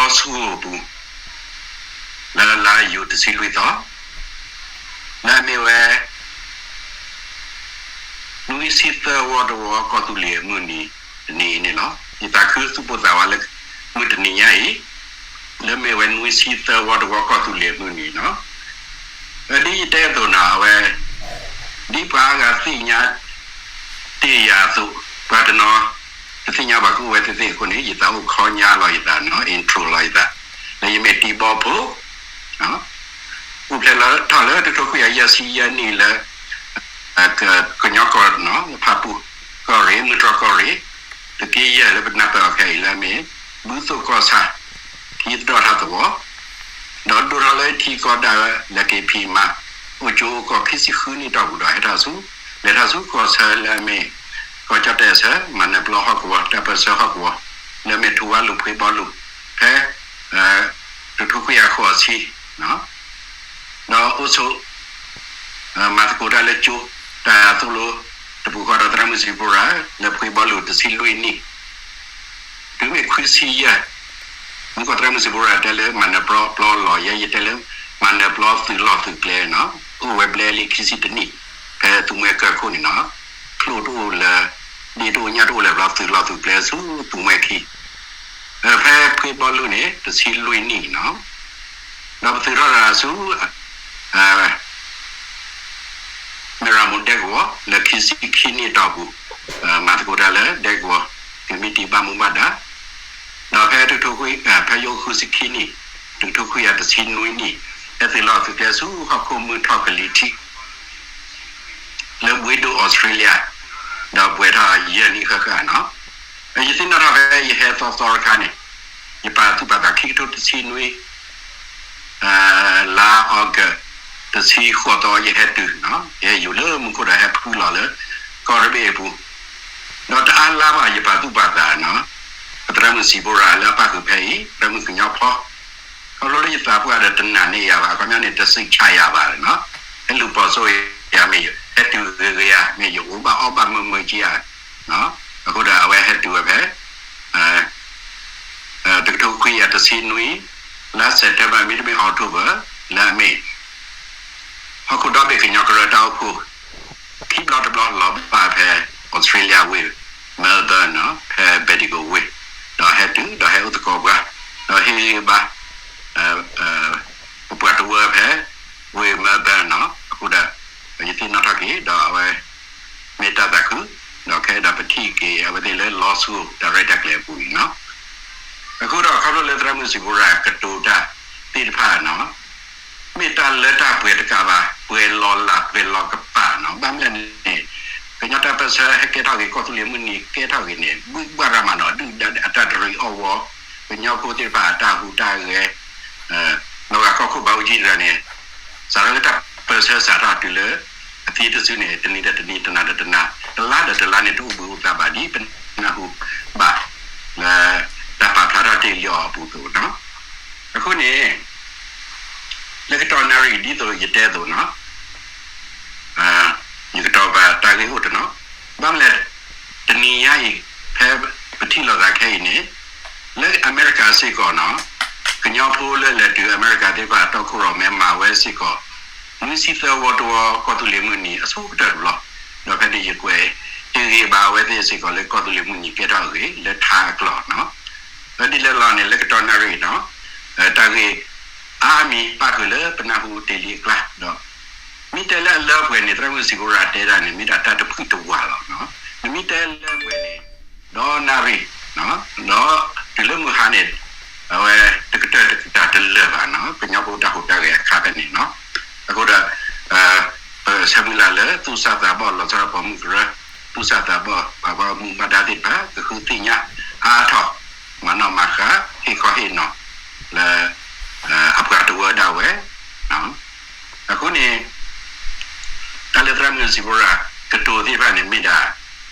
လၢလီၢ်ဆူၣ်အပူၤ လၢလါယူၤတဆံလွံၢ်သီ လၢအမ့ၢ်ဝဲ နွံဆံသၢဝီတဝီကီၢ်သူလ့ၤအမုၢ်နံၤတနံၤအံၤန့ၣ်လီၤ. ယသးခုသူၣ်ပိၢ်သးဝးလၢ မုၢ်တနံၤညါအံၤ လၢမ့ၢ်ဝဲနွံဆံသၢဝီတဝီကီၢ်သူလ့ၤအမုၢ်နံၤလီၤ. ဒ်ယတဲအသိးနီၤ အဝဲ ဒ်ပှၤအါဂၤသ့ၣ်ညါတ့ၢ်ယၤအသိး ပှၤတနီၤ တသ့ၣ်ညါဘၣ်ကအိၣ်ဝဲသ့ၣ်သ့ၣ်အဃိန့ၣ် ယသးအိၣ်ခီညါလီၤယသးနီၤ intro လီၤယသး လၢယမ့ၢ်တံၤဘီဖိ အိၣ်ဖျဲၣ်လီၤထီၣ်လၢတကထိခွံကယၤယဲၢ်ဆံယဲၢ်နံၣ်လၢ ကညီကီၢ်နီၤ ဖၣ်ပူၣ်ကီၢ်ရ့ၣ် မုၢ်တြီၢ်ကီၢ်ရ့ၣ် သုးက့ယဲၢ်လၢပနၢ်ပၢၢ်အီၤခဲအံၤလၢအမ့ၢ် ဘုသိၣ်ကီၢ်ဆၣ် ထံသဒီၣ်ထၣ်သဝီ ဒီးဒိၣ်ထီၣ်လၢထံကီၢ်ဒၣ်ဝဲ လၢက့ၤဖံးမၤ အိၣ်ကၠိအိၣ်ကီၢ်ခံဆံဃုနံၣ်တီၢ်ပူၤဒီးဟဲထီၣ်ဆူ လဲၤထီၣ်ဆူကီၢ်ဆၢလၢအမ့ၢ် ကီၢ်ကၠီၣ်တဲၣ်အဆၢ မၤနၢၤပျီဟီၣ်ကဝီၤ တၢ်ပၢၢ်ဆၢဟီၣ်ကဝီၤ လၢအမ့ၢ်ထူဝါလူၤဖှ့ဘီလူၤ ဖဲ တကထိခွံကယၤဃိးဆံ ဒီးအိၣ်ဆိး မၤသကိးတၢ်လၢကၠိ တၢ်သိၣ်လိ တပူၤဃီဒီးသရၣ်မုၣ်စံးဖိရၤ လၢဖှ့ဘီလူၤတဆံလွံၢ်နံၣ် တုၤမ့ၢ်ခွံဆံယဲၢ် မုၢ်ကီၢ်သရၣ်မုၣ်စံးဖိရၤတဲလၢမၤနၢၤပျီပျီလီၤ ယဲယတဲလၢ မၤနၢၤပျီသုးလီၢ်သုးကျဲနီၤ အိၣ်ဝဲဘျဲလံခံဆံတနံၣ် ဖဲသူမှဲကၢၢ်ခိၣ်န့ၣ်နီၤ ချိၣ်တအိၣ်လၢ ဒ့ၣ်တအိၣ်ညၣ်တအိၣ်လၢၤဘျီ သုးလီၢ်သုးကျဲဆူသူမှဲခံ ဖဲဖှ့ဘီလူၤန့ၣ် တဆံလွံၢ်နံၣ်နီၤ ဒီးပသုးထီၣ်တၢ်ဆူ မ့ၢ်ရမိၢ်ဒဲကဝီၤ လၢခံဆံခံနံၣ်အတီၢ်ပူၤ မၤသကိးတၢ်လၢဒဲကဝီၤ ကမံးတံာ်ဘၣ်မူဘၣ်ဒါ ဒီးဖဲတကထိခွံ ဖဲယိးဃုဆံခံနံၣ် တကထိခွံကယၤတဆံနွံနံၣ် ဟဲသုးလီၢ်သုးကျဲဆူဟီၣ်ခိၣ်မုၢ်ထီၣ်ကလံၤထံး လၢဘှ့ဒိၣ်အီစထြ့လယါ ဒီးပှဲၤထီၣ်ယဲၢ်နံၣ်ဃၣ်ဃၣ်နီၤ ယသ့ၣ်နီၣ်ထီၣ်ဖဲယဟဲသီသီတခါန့ၣ် ယပာ်သူၣ်ပာ်သးခံကထိတဆံနွံ လါအီကူး တဆံဃိးသီ ယဟဲတုၤနီၤ ယဟဲယူၤလၢမူခိၣ်ဒီးဟဲဖုလီၤလၢ ကီၢ်ရ့ၣ်ဘ့ၣ်အပူၤ ဒီးတအါလါဘၣ် ယပာ်သူၣ်ပာ်သးနီၤ ပသရၣ်မုၣ်စံးဖိရၤလၢအပၣ်ဃုာ်ဖဲအံၤ သရၣ်မုၣ်ကညီဖီ ခီဖျိလၢယသးပှၢ်ဒီးတနာ်န့ၢ်ယၤဘၣ် အခီပညီန့ၣ် တစံးဆၣ်ယၤဘၣ်နီၤ ဟဲလူၤပိာ်စိယၤမ့ၢ် ဟဲတုၤဂ့ၤဂ့ၤယၤ မ့ၢ်ယအိၣ်ဘၣ်အီၣ်ဘၣ်မုာ်မုာ်က့ယၤ အဃိဒီးအဝဲဟဲတုၤဝဲဖဲ တကထိခွံကယၤတဆံနွံ လါစဲးပထ့ဘၢၣ် မ့တမ့ၢ်အီးထိဘၢၣ် လၢအမ့ၢ် ဟီၣ်ခိၣ်ဒီဘ့ၣ်ကညီကရၢတၢ်အိၣ်ဖှိၣ် ခံဘျီတဘျီလီၤဘၣ်ဖဲ အီစထြ့လယါဝ့ၢ် Melbourne နီၤ ဖဲ Bendigo ဝ့ၢ် ဒီးဟဲတုၤ ဒီးဟဲအိၣ်သကိးပှၤ ဒီးဟ့ၣ်ဂံၢ်ဘါ ပပှၤတဝၢဖဲ ဝ့ၢ် Melbourne နီၤ အဃိဒီး ယသ့ၣ်နီၣ်ထီၣ်က့ၤ ဒီးအဝဲ မ့ၢ်တၢ်သးခု ဒီးခဲအံၤဒီးပထံၣ်က့ၤအဝဲသ့ၣ်လၢလီဆူ တၢ်ရဲၣ်တၢ်ကျဲၤအပူၤန့ၣ်နီၤ အဃိဒီးခီဖျိလၢသရၣ်မုၣ်စံးဖိရၤကတိၤတၢ်သ့ၣ်တဖၣ်နီၤ မ့ၢ်တၢ်လၢတၢ်ပှဲၤတကးဘၣ် ပှဲၤလီၤလးပှဲၤလီၤကပာ်နီၤ ဘၣ်မနုၤလဲၣ်န့ၣ် ကညီတၢ်ပၢၢ်ဆၢဟဲကဲထီၣ်က့ၤ ကီၢ်သူလ့ၤမုၢ်နံၤကဲထီၣ်က့ၤန့ၣ် ဘုၣ်ဘၣ်ရၤမးနီၤ ဒုၣ်ဒါအတၢ်တရံးအီၣ်ဝီ ကညီဖိသ့ၣ်တဖၣ်အတၢ်ဟူးတၢ်ဂဲၤ လီၤဂာ်ကီၢ်ခိၣ်ဘၣ်အူကံတဂၤန့ၣ် စးထီၣ်လၢတၢ်ပၢၢ်ဆၢစးထီၣ်တုၤလၢ အသံတစုန့ၣ် တနံၤဒီးတနံၤ တနၤဒီးတနၤ တလါဒီးတလါန့ၣ် တအိၣ်ဘှံးအိၣ်သါဘၣ်ဒ်ပနၢ်ဟူဘၣ် လၢတၢ်ပာ်ဖျါထီၣ်တ့ၢ်လံအီၤအပူၤအသိးနီၤ အဃိန့ၣ် လၢကတီၢ်နၣ်ရံၣ်ဒ်သိးယတဲအသိးနီၤ ယကတီၤပာ်တၢ်ဂ့ၢ်အိၣ်တနီၤ ဘၣ်မနုၤလဲၣ် တနံၤညါအံၤ ဖဲပထံၣ်လိာ်သးခဲအံၤန့ၣ် လၢအမဲရကၤစ့ၢ်ကီးနီၤ ကညီဖိလၢလဲၤတုၤအမဲရကၤသ့ၣ်တဖၣ်အတီခိၣ်ရိၣ်မဲမၤဝဲစ့ၢ်ကီး နွံဆံသၢဝီတဝီကီၢ်သူလ့ၤမုၢ်နံၤအဆိကတၢၢ်တဘျီ ဒီးဖဲန့ၣ်ယကွဲးဟ့ၣ်ဂံၢ်ဘါအဝဲသ့ၣ်စ့ၢ်ကီးလၢကီၢ်သူလ့ၤမုၢ်နံၤကဲထီၣ်အဂ့ၢ် လၢထါအကျိာ်နီၤ လၢဒ်လဲၣ်လီၤန့ၣ် လၢကတီၢ်နၣ်ရံၣ်နီၤ တၢ်ဂ့ၢ်အါမံၤပၣ်ဃုာ်လၢပနၢ်ဟူတ့ၢ်လံအကျါဒီး မ့ၢ်တဲလၢအလၢပှဲၤန့ၣ် သရၣ်မုၣ်စံးဖိရၤတဲဒၣ်န့ၣ် မ့ၢ်ဒၣ်တၢ်တဖုၣ်တဝးလီၤနီၤ နမ့ၢ်တဲလၢပှဲၤန့ၣ် ဒီးနၣ်ရံၣ် ဒီးတုၤလၢမုၢ်ဟါန့ၣ် အဝဲတကတၢၢ်တကတၢၢ်တလၢာ်ဘၣ်နီၤ ကညီဖိတၢ်ဟူးတၢ်ဂဲၤအခါဖဲန့ၣ်နီၤ အဃိဒီး ပဆၢမုၢ်လၢ်လၢသူၣ်စၢ်သးဘီၣ်လီၤဆီဒၣ်တၢ်ပိာ်မုၣ်ကရၢ သူၣ်စၢ်သးဘီၣ် ပှၤဘၣ်မူဘၣ်ဒါသ့ၣ်တဖၣ် ကဃုသ့ၣ်ညါအါထီၣ် မၤနီၣ်မၤဃါ ဟ့ၣ်ခီဟ့ၣ်နီၤ လၢ အပှၤတဝၢဒၣ်ဝဲ အဃိန့ၣ် တၢ်လၢသရၣ်မုၣ်စံးဖိရၤ ကတိၤသ့ၣ်တဖၣ်န့ၣ်မ့ၢ်ဒၣ်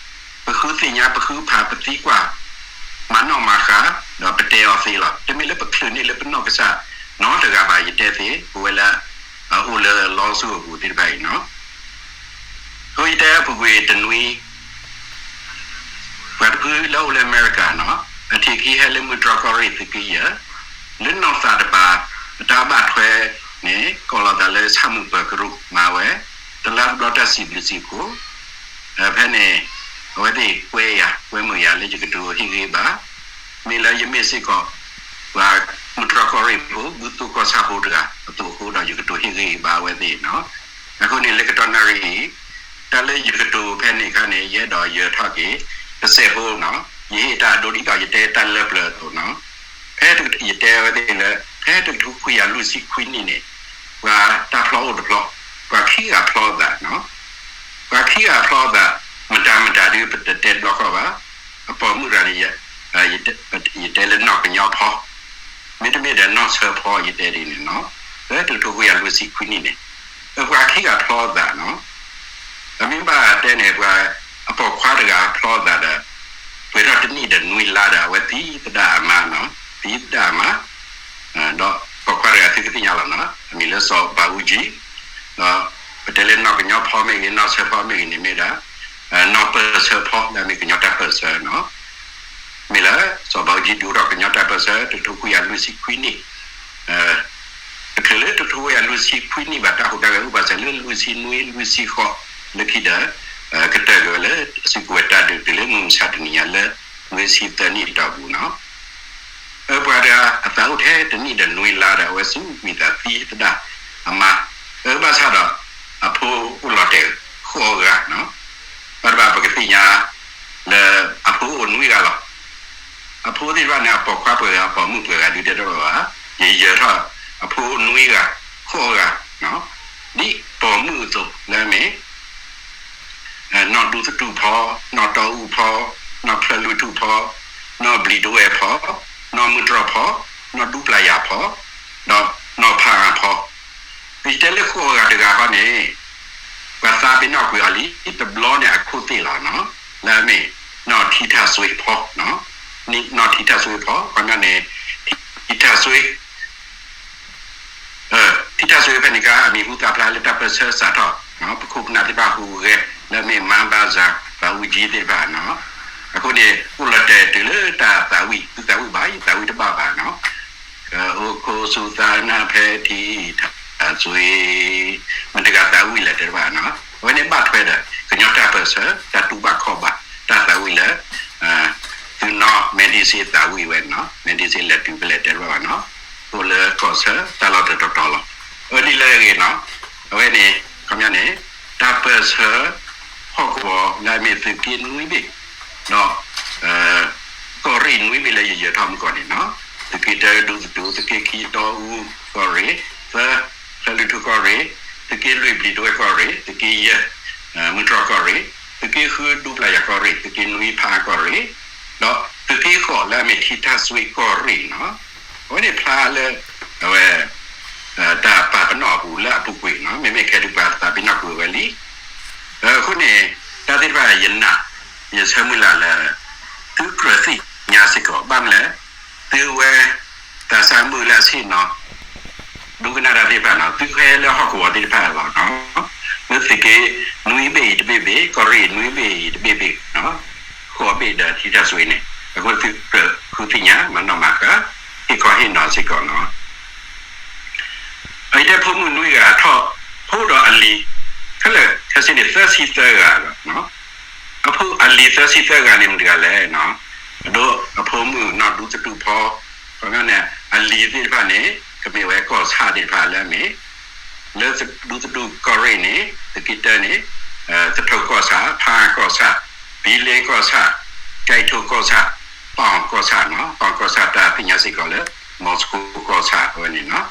ပဃုသ့ၣ်ညါ ပဃုဖး ပသံကွၢ် မၤနီၣ်မၤဃါ ဒီးပတဲအီၤသ့လီၤ. တမ့ၢ်လၢပချုးန့ၢ်လၢပနီၢ်ကစၢ်နီတဂၤဘၣ် ယတဲသ့ ပဝဲလၢ အအိၣ်လၢလီဆူအပူၤသ့ၣ်တဖၣ်အံၤနီၤ. အဃိယတဲပူၤကွံာ်တနွံ ပှၤတဖုလၢအိၣ်လၢအမဲရကၤနီၤ အထံၣ်ခံဟဲလၢမုၢ်တြီၢ်ကီၢ်ရ့ၣ်သုးက့ယဲၢ် လၢနီၢ်သးတပၤ အတၢ်ဘၣ်ထွဲန့ၣ် ကိးလီၤသးလၢဆၣ်မုၢ်ပၢၤကရူၢ်မၤဝဲ တလါတဘျီတၢ်စံးဘျုးစံးဖှိၣ် ဖဲန့ၣ် အဝဲသ့ၣ်ကွဲယၤ ကွဲမုာ်ယၤလၢယကတိၤဟ့ၣ်ဂံၢ်ဘါ မ့ၢ်လၢယမ့ၢ်စ့ၢ်ကီး ပှၤမုၢ်တြီၢ်ကီၢ်ရ့ၣ်ဖိ ဘူၣ်သိၣ်ကီၢ်ဆၣ်ဖိတဂၤအသိးအဃိဒီး ယကတိၤဟ့ၣ်ဂံၢ်ဘါအဝဲသ့ၣ်နီၤ. အဃိန့ၣ်လၢကတီၢ်နၣ်ရံၣ်အံၤ တၢ်လၢယကတိၤဖဲန့ၣ်အခါန့ၣ် ယအဲၣ်ဒိးယၢၤထီၣ်က့ၤ တစဲးဖိနီၤ ယဟ့ၣ်တၢ်အဒိဒ်သိးယတဲတၢ်လၢပျၢၤအသိးနီၤ. ဖဲယတဲအဝဲသ့ၣ်လၢ ဖဲတကထိခွံကယၤလွံၢ်ဆံခွံနံၣ်န့ၣ် ပှၤတၢ်ဖျီအိၣ်တဖျီ ပှၤခံဂၤဖျီသးနီၤ. ပှၤခံဂၤဖျီသး မတၤမတၤဒုး ပတတဲတဘျီဃီဘၣ်. အပိာ်မုၣ်တဂၤန့ၣ် ယတဲလၢနီၢ်ကညီဖီ မ့တမ့ၢ်ဒီးနီၢ်ဆၢဖီ ယတဲဒ်န့ၣ်နီၤ. လၢတကထိခွံကယၤလွံၢ်ဆံခွံနံၣ်န့ၣ် ပှၤခံဂၤဖျီသးနီၤ. အမ့ၢ်ဘၣ်တဲန့ၣ် ပှၤအပိာ်ခွါတဂၤဖျီသးဒီး ပှဲၤထီၣ်တနံၣ်ဒီးနွံလါဒီး အဝဲသံသဒၣ်အမါနီၤ, သံသဒၣ်အမါ, ဒီးပိာ်ခွါတဂၤသုကသ့ၣ်ညါလီၤနီၤ, အမံၤလၢစီၤဘးအူကၠံ, ဒီးပတဲလၢနီၢ်ကညီဖီမ့ၢ်ဂ့ၤ နီၢ်ဆၢဖီမ့ၢ်ဂ့ၤန့ၣ်မ့ၢ်ဒၣ် နီၢ်ပၢၢ်ဆၢဖီ လၢအမ့ၢ်ကညီတၢ်ပၢၢ်ဆၢနီၤ. မ့ၢ်လၢ စီၤဘးအူကၠံဒုးအိၣ်ထီၣ်ကညီတၢ်ပၢၢ်ဆၢ တကထိခွံကယၤလွံၢ်ဆံခွံနံၣ်, တချုးလၢတကထိခွံကယၤလွံၢ်ဆံခွံနံၣ်ဘၣ် တၢ်ဟူးတၢ်ဂဲၤအိၣ်ဘၣ်စၢၤလၢလွံၢ်ဆံနွံ လွံၢ်ဆံဃိး လၢခံဒီး ကတၢၢ်ကွံာ်ဝဲလၢစုကဝဲၤတၢ်ဒုးတုၤလၢမုၢ်မဆါတနံၤညါလၢ နွံဆံသၢနံၣ်အတီၢ်ပူၤနီၤ. အပှၤတဂၤအသးအိၣ်ထဲတနံၣ်ဒီးနွံလါဒီး အဝဲစူးကွံာ်သးသံသဒၣ်အမါ, အဘၣ်ဆၣ်ဒီး အဖိအိၣ်လီၤတဲာ်ဃိးဂၤနီၤ. ဘၣ်တဘၣ်ပကသ့ၣ်ညါ လၢအဖိအိၣ်နွံဂၤလီၤ. အဖိသ့ၣ်တဖၣ်န့ၣ် အပိာ်ခွါပှဲၤဂၤ အပိာ်မုၣ်ပှဲၤဂၤဒုးတဲတဘၣ်ဘၣ်, ယယၢၤထီၣ်အဖိနွံဂၤ ဃိးဂၤ, ဒ်ပိာ်မုၣ်အသိးလၢအမ့ၢ် နီၢ်ဒူသတူၣ်ဖီ, နီၢ်တီအူဖီ, နီၢ်ဖျၢၣ်လွံၢ်ထူၣ်ဖီ, နီၢ်ဘျံးဒဝဲၢ်ဖီ, နီၢ်မုၢ်တြီၢ်ဖီ, နီၢ်ဒူပျၢ်ယၤဖီ, ဒီးနီၢ်ဖးအါဖီ, ယတဲလၢဃိးဂၤတဂၤဃီန့ၣ် ပှၤသးပ့ၤနီၣ်ကွံာ်အီၤလံ တဘျီန့ၣ်အခိၣ်သ့ၣ်လီၤနီၤ, လၢအမ့ၢ် နီၢ်ထံထၣ်စွ့ဖီ, နီၢ်ထံထၣ်စွ့ဖီ ခီပညီန့ၣ် ထံထၣ်စွ့ ထံထၣ်စွ့ဖဲန့ၣ်ကါ အမံၤဟူသၣ်ဖျါလၢတၢ်ပၢၢ်ဆၢစးထီၣ်, ပခိၣ်ပနၢ်သ့ၣ်တဖၣ်ဟူးဂဲၤ လၢအမ့ၢ်မါဘါစၢ် သးဝံၣ်ကၠံသ့ၣ်တဖၣ်နီၤ, အဃိန့ၣ် အိၣ်လီၤတဲာ်တုၤလၢတၢ်သးဝံၣ် သုသးဝံၣ်ဘၣ် ယသးဝံၣ်တဘၣ်ဘၣ်နီၤ, အိၣ်ခိးဆူသးနၢ်ဖဲထံထၣ်စွ့ မတၤတဂၤသးဝံၣ်လဲၣ်တဲတဘၣ်နီၤ, အဝဲန့ၣ်ဘၣ်ထွဲဒီး ကညီတၢ်ပၢၢ်ဆၢ တၢ်တူၢ်ဘၣ်ခီၣ်ဘၣ် တၢ်သးဝံၣ်လၢ သုနီၢ်မဲာ်ဒံစ့သးဝံၣ်ဝဲနီၤ, မဲာ်ဒံစ့လဲၤတုၤဖဲလဲၣ်တဲတဘၣ်ဘၣ်နီၤ, အိၣ်လၢကီၢ်ဆၢတၢ်လီၢ်တတီၤတီၤလီၤ, အၢဒ်လဲၣ်ဂ့ၤနီၤ, အဝဲန့ၣ် ခီပညီန့ၣ် တၢ်ပၢၢ်ဆၢ ဟီၣ်ကဝီၤလၢအမ့ၢ်သုးက့နွံဘ့ၣ်, ဒီး ကီၢ်ရ့ၣ်နွံဘ့ၣ်လၢယယၢၤထီၣ်မုၢ်ကီၢ်န့ၣ်နီၤ, သုးက့တၢဒူသတူ သုးက့ခံတီအူကီၢ်ရ့ၣ်, သၢ ဖျၢၣ်လွံၢ်ထူၣ်ကီၢ်ရ့ၣ်, သုးက့လွံၢ်ဘျံးဒဝဲၢ်ကီၢ်ရ့ၣ်, သုးက့ယဲၢ် မုၢ်တြီၢ်ကီၢ်ရ့ၣ်, သုးက့ဃုဒူပျၢ်ယၤကီၢ်ရ့ၣ်, သုးက့နွံဖးအါကီၢ်ရ့ၣ်, ဒီးသုးက့ဃိးလၢအမ့ၢ်ထံထၣ်စွ့ကီၢ်ရ့ၣ်နီၤ, အဝဲန့ၣ်ဖျါလၢ အဝဲ တၢ်ပာ်ပနီၣ်အပူၤလၢအပူၤကွံာ်နီၤ, မ့မ့ၢ်ခဲဒုးပှၤသးပ့ၤနီၣ်ကွံာ်ဝဲလံ. အဃိန့ၣ် တၢ်သ့ၣ်တဖၣ်ယနာ် ယဆၢမုၢ်လၢ်လၢ သုကြၢးသ့ၣ်ညါစ့ၢ်ကီး ဘၣ်မနုၤလဲၣ်, သုဝဲ သးစၢ်မုၣ်လၢအဆ့ၣ်နီၤ ဒိကနၣ်တၢ်သ့ၣ်တဖၣ်နီၤ, သုဟဲလၢဟီၣ်ကဝီၤသ့ၣ်တဖၣ်လီၤနီၤ, လၢသုးက့နွံဘ့ၣ်အံၤတဘ့ၣ်ဘ့ၣ်, ကီၢ်ရ့ၣ်နွံဘ့ၣ်အံၤတဘ့ၣ်ဘ့ၣ်နီၤ, ဃိးဘ့ၣ်ဒီးထံထၣ်စွ့န့ၣ်, အဃိသုကြၢးဃုသ့ၣ်ညါ မၤနီၣ်မၤဃါ ဟ့ၣ်ခီဟ့ၣ်နီၤစ့ၢ်ကီးနီၤ. အအံၤတဲဖိမုၣ်နွံဂၤအထီၣ်ဖိဒီးအလံၤ ခဲလၢာ်ခဲဆ့န့ၣ် သၢဆံသၢဂၤလီၤ. အဖိအလံၤသၢဆံသၢဂၤန့ၣ်မတၤတဂၤလဲၣ်, အဒိအဖိမုၣ်နီၢ်ဒူသတူၣ်ဖီ, ခီပညီန့ၣ် အလံၤသ့ၣ်တဖၣ်န့ၣ် ကမ့ၢ်ဝဲကီၢ်ဆၣ်သ့ၣ်တဖၣ်လၢအမ့ၢ် လၢဒူသတူၣ်ကီၢ်ရ့ၣ်န့ၣ် သုးက့တၢန့ၣ် သထူၣ်ကီၢ်ဆၣ်, ဖါကီၢ်ဆၣ်, ဘံလ့ကီၢ်ဆၣ်, ကၠဲးထိၣ်ကီၢ်ဆၣ်, ပီၣ်ကီၢ်ဆၣ်နီၤ, ပီၣ်ကီၢ်ဆၣ်တၢ်သ့ၣ်ညါစ့ၢ်ကီးလၢ မီၤစကိကီၢ်ဆၣ်အဝဲန့ၣ်နီၤ.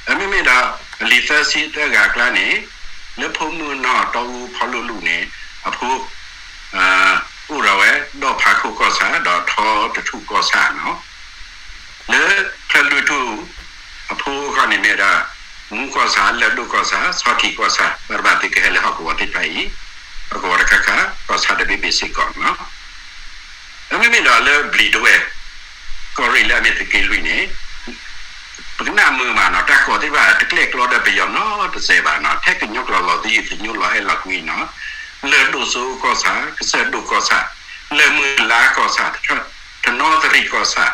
အမ့မ့ၢ်ဒီး အလံၤသၢဆံသၢဂၤအကျါန့ၣ် လၢဖိမုၣ်နီၢ်တီအူဖီလိၣ်လိၣ်န့ၣ် အဖိ အိၣ်ဒီးဝဲ ဒီၣ်ဖးခိၣ်ကီၢ်ဆၣ် ဒီးထီတထူၣ်ကီၢ်ဆၣ်နီၤ. လၢဖျၢၣ်လွံၢ်ထူၣ် အဖိဃီန့ၣ်မ့ၢ်ဒၣ် မူကီၢ်ဆၣ်, လၢၢ်ဒိၣ်ကီၢ်ဆၣ်, ဆီထံးကီၢ်ဆၣ်, ဘၣ်တဘၣ်သုကဟဲလၢဟီၣ်ကဝီၤသ့ၣ်တဖၣ်အံၤ, ဟီၣ်ကဝီၤတခါခါ ကီၢ်ဆၣ်တဘ့ၣ်ဘ့ၣ်စ့ၢ်ကီးနီၤ. အမ့မ့ၢ်ဒီးလၢဘျံးဒဝဲၢ် ကီၢ်ရ့ၣ်လၢအမ့ၢ်သုးက့လွံၢ်န့ၣ် ပကနၣ်မုာ်မးနီၤ, တၢ်ကိးသ့ၣ်တဖၣ်တကျဲၣ်ကျီဒီးပယီၤနီတစဲးဘၣ်နီၤ, ထဲကညီကျိာ်လီၤသယုၢ်သညိလီၤအဲၣ်လီၤကွံနီၤ, လၢၢ်ဒိၣ်စိကီၢ်ဆၣ်, ကစၢၢ်ဒိၣ်ကီၢ်ဆၣ်, လၢၢ်မုၢ်လါကီၢ်ဆၣ်, တနီသရံၣ်ကီၢ်ဆၣ်,